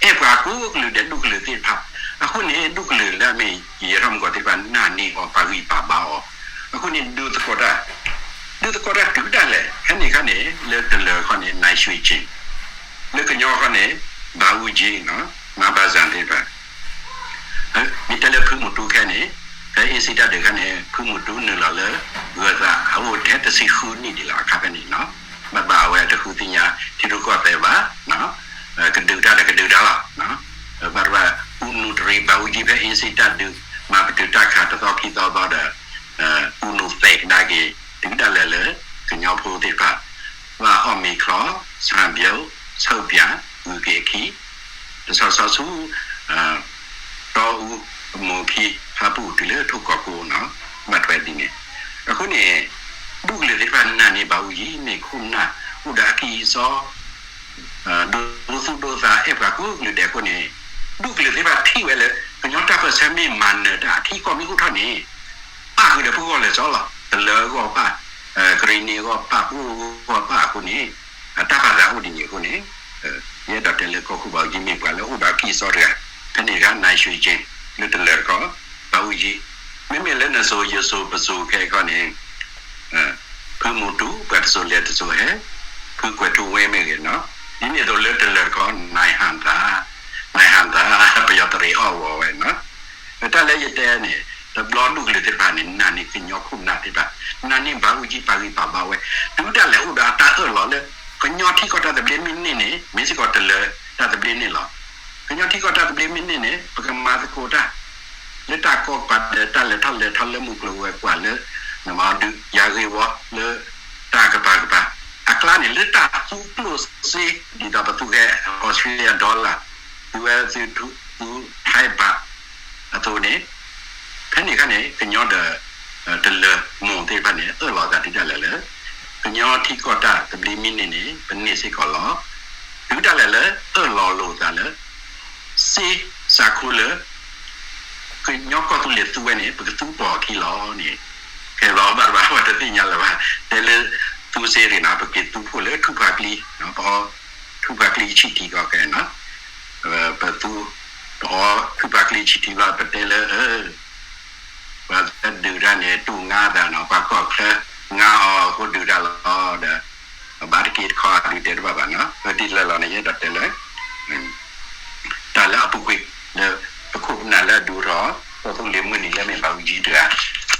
အဲၣ်ပှၤကိးကလုာ်ဒဲးဒူၣ်ကလုာ်သ့ၣ်တဖၣ်, အဃိန့ၣ် ဒူၣ်ကလုာ်လၢအမ့ၢ်ယဲၢ်ထီၣ်မူကီၢ်သ့ၣ်တဖၣ် နာ်န့ၢ်အီၤပာ်ဂံၢ်ပာ်ဘါအီၤ, အဃိန့ၣ် ဒုးသကိးတၢ်, ဒုးသကိးတၢ်တုၤဒၣ်လဲာ် ဖဲန့ၣ်ခါန့ၣ် လၢတလၢၤခီန့ၣ် နၢၣ်ရွှ့ၣ်ကၠ့ၣ်, လၢကညီခီန့ၣ် ဘးအူကၠံ မၤဘၣ်စၣ်သ့ၣ်တဖၣ် မ့ၢ်တဲလၢဖုမူတူခဲန့ၣ်, ဖဲအ့စ့တၢ်ဒုးခါန့ၣ် ဖုမူတူနုာ်လီၤလၢ ဂၢၤသးအအိၣ်ထဲတဆံဃုနံၣ်ဒံးလီၤ အခါဖဲန့ၣ်နီၤ, ဘၣ်ဘၣ်အဝဲတဃုသ့ၣ်ညါ ထံရူၢ်ကီၢ်သဲးဘၣ်, ကဒုးတၢ်ဒီးကဒုးတၢ်လီၤ, ဘၣ်တဘၣ် အူနူတရံးဘးအူကၠံဖဲအ့စ့တၢ်ဒုး မၤပတုာ်တၢ်ခးတသီခံသီသီဒီး အူနူသဲးကဒါက့ၤ တုၤဒၣ်လဲာ်လၢ ကညီဖိသ့ၣ်တဖၣ် ဘၣ်အီၣ်မ့ၤချီ ဆၣ်ဘျိ ဆူၣ်ပၠး ဂုာ်က့ၤအခံ တဆီဆီဆူ တီအူ အမိၢ်ခံ ဖးပူၣ်တုၤလၢထိၣ်ကီၢ်ကိနီၤ, ဘၣ်ထွဲဒ်န့ၣ်, အဃိန့ၣ် ဒူၣ်ကလုာ်သ့ၣ်တဖၣ်နာ်န့ၢ်ဘးအူကၠံ မ့ၢ်ခိၣ်နၢ် အိၣ်ဒီးအကံၢ်အစီ ဒိသူၣ်ဒိသး အဲၣ်ပှၤကိးကလုာ်ဒဲးအဃိန့ၣ်, ဒူၣ်ကလုာ်သ့ၣ်တဖၣ်ထံၣ်ဝဲလၢ ကညီတၢ်ပၢၢ်ဆၢမ့ၢ်မၤနၢၤတၢ် ထံကီၢ်မ့ၢ်အိၣ်ထီၣ်န့ၣ် ပၣ်ဃုာ်ဒီးပဂီၢ်လၢာ်စီလီၤ, တလၢၤအဂီၢ်ပၣ်, ကရ့ၣ်နံၤအဂီၢ်ပၣ် ပအိၣ်အဂီၢ်ပၣ်အဃိန့ၣ်, အတၢ်ပာ်သးအိၣ်ဒ်န့ၣ်အဃိန့ၣ်, ယအဲၣ်ဒိးတဲလၢကီၢ်ခိၣ်ဘးအူကၠံမ့ၢ်ပှၤလၢအိၣ်ဒီးအကံၢ်အစီတဂၤ, ဖဲန့ၣ်တခါ နၢၣ်ရွှ့ၣ်ကၠ့ၣ် လၢတလၢၤတခီ ဘးအူကၠံ, မ့မ့ၢ်လၢနစိၤယစိၤပစိၤခဲအံၤခီန့ၣ် ဖုမူတူ ပှၤတစိၤလဲၤတစိၤဟဲ, ဖုကွဲးထူဝ့မ့ၢ်ဂ့ၤနီၤ, ဒ်န့ၣ်အသိးလၢတလၢၤတခီ နၢၣ်ဟၣ်သး, နၢၣ်ဟၣ်သး ပယီၤတရံးအီၣ်ဝီၤဝဲနီၤ, တၢ်လၢယတဲန့ၣ် တဘျီဒူၣ်ကလုာ်သ့ၣ်တဖၣ်န့ၣ် နာ်န့ၢ်ကညီခိၣ်နၢ်သ့ၣ်တဖၣ်, နာ်န့ၢ်ဘးအူကၠံပာ်ဂံၢ်ပာ်ဘါဝဲ, တုၤဒၣ်လဲာ်အိၣ်ဒီးအတၢ်အၢၣ်လီၤလၢ ကညီထံကီၢ်တၢ်သဘျ့မ့ၢ်န့ၢ်န့ၣ် မ့ၢ်စ့ၢ်ကီးတလၢၤတၢ်သဘျ့န့ၣ်လီၤ. ကညီထံကီၢ်တၢ်သဘျ့မ့ၢ်န့ၢ်န့ၣ် ပကမၤသကိးတၢ် လၢတၢ်ကီကပၤဒီးတၢ်လဲၤထီၣ်လဲၤထီလၢမုၢ်ကျိၤဝဲၤကွာ်လၢ နမၤဒုးယၤဂ့ၤဝီလၢ တၢ်ကပၤကပၤ အကျါန့ၣ် လၢတၢ်သူကျိၣ်စ့ ဒ်သိးပသူကဲ Australia dollar သုဝဲသု သူ Thai baht အသိးန့ၣ် ဖဲန့ၣ်အခါန့ၣ် ကညီဒီး တလၢၤမိၢ်သ့ၣ်တဖၣ်န့ၣ် အၢၣ်လီၤသးတုၤဒၣ်လဲာ်လၢ ကညီထံကီၢ်တၢ်သဘျ့မ့ၢ်န့ၢ်န့ၣ် ပန့ၢ်စ့ၢ်ကီးလီၤ. တုၤဒၣ်လဲာ်လၢအၢၣ်လီၤလိာ်သးလၢ စ့စးခိလၢ ကညီကီၢ်သူလ့ၤသူဝဲန့ၣ် ပကသူပိာ်အခံလီၤန့ၣ် ခဲဘျီဘၣ်တဘၣ် ပှၤတသ့ၣ်ညါလၢၤဘၣ် တဲလၢသူစ့ရ့ၣ်နီၤ ပက့ၤသူဖှိၣ်လၢထူၣ်ဖးကျံ ပအီ ထူၣ်ဖးကျံဆံၣ်ထံကီၢ်ခဲနီၤ ပသူ ပအီထူၣ်ဖးကျံဆံၣ်ထံဘျီ ပတဲလၢ ပှၤဒုးတၢ်န့ၣ် တူၢ်ငါသးနီၤ ပှၤကီၢ်ချၢငါအီၤအဃိဒုးတၢ်လီၤဒီး ပဘၣ်တက့ၢ်တခီဒုးတဲတဘၣ်ဘၣ်နီၤ ပတံၤလၢလီၤန့ၣ် ယအဲၣ်ဒိးတဲလၢ တၢ်လၢအပူၤကွံာ် လၢပခိၣ်ပနၢ်လၢအဒုးထီၣ် ကီၢ်သူလ့ၤမုၢ်နံၤလၢမ့ၢ်ဘၣ်အူကၠံတဂၤ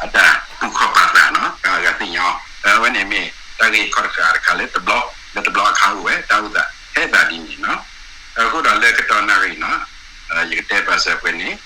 အတၢ်သူၣ်ခီၣ်ပာ်သးနီၤ အဂၤသ့ၣ်ညါအီၤ အဝဲန့ၣ်မ့ၢ်တၢ်ဂ့ၢ်ခီၣ်တဃာ်တခါလၢတဘျီ လၢတဘျီအခါအိၣ်ဝဲ တၢ်အိၣ်သးဟဲသးဒ်န့ၣ်နီၤ. အဃိဒီးလၢကတီၢ်နၣ်ရံၣ်နီၤ ယကတဲဘၣ်စၢၤပှဲၤန့ၣ်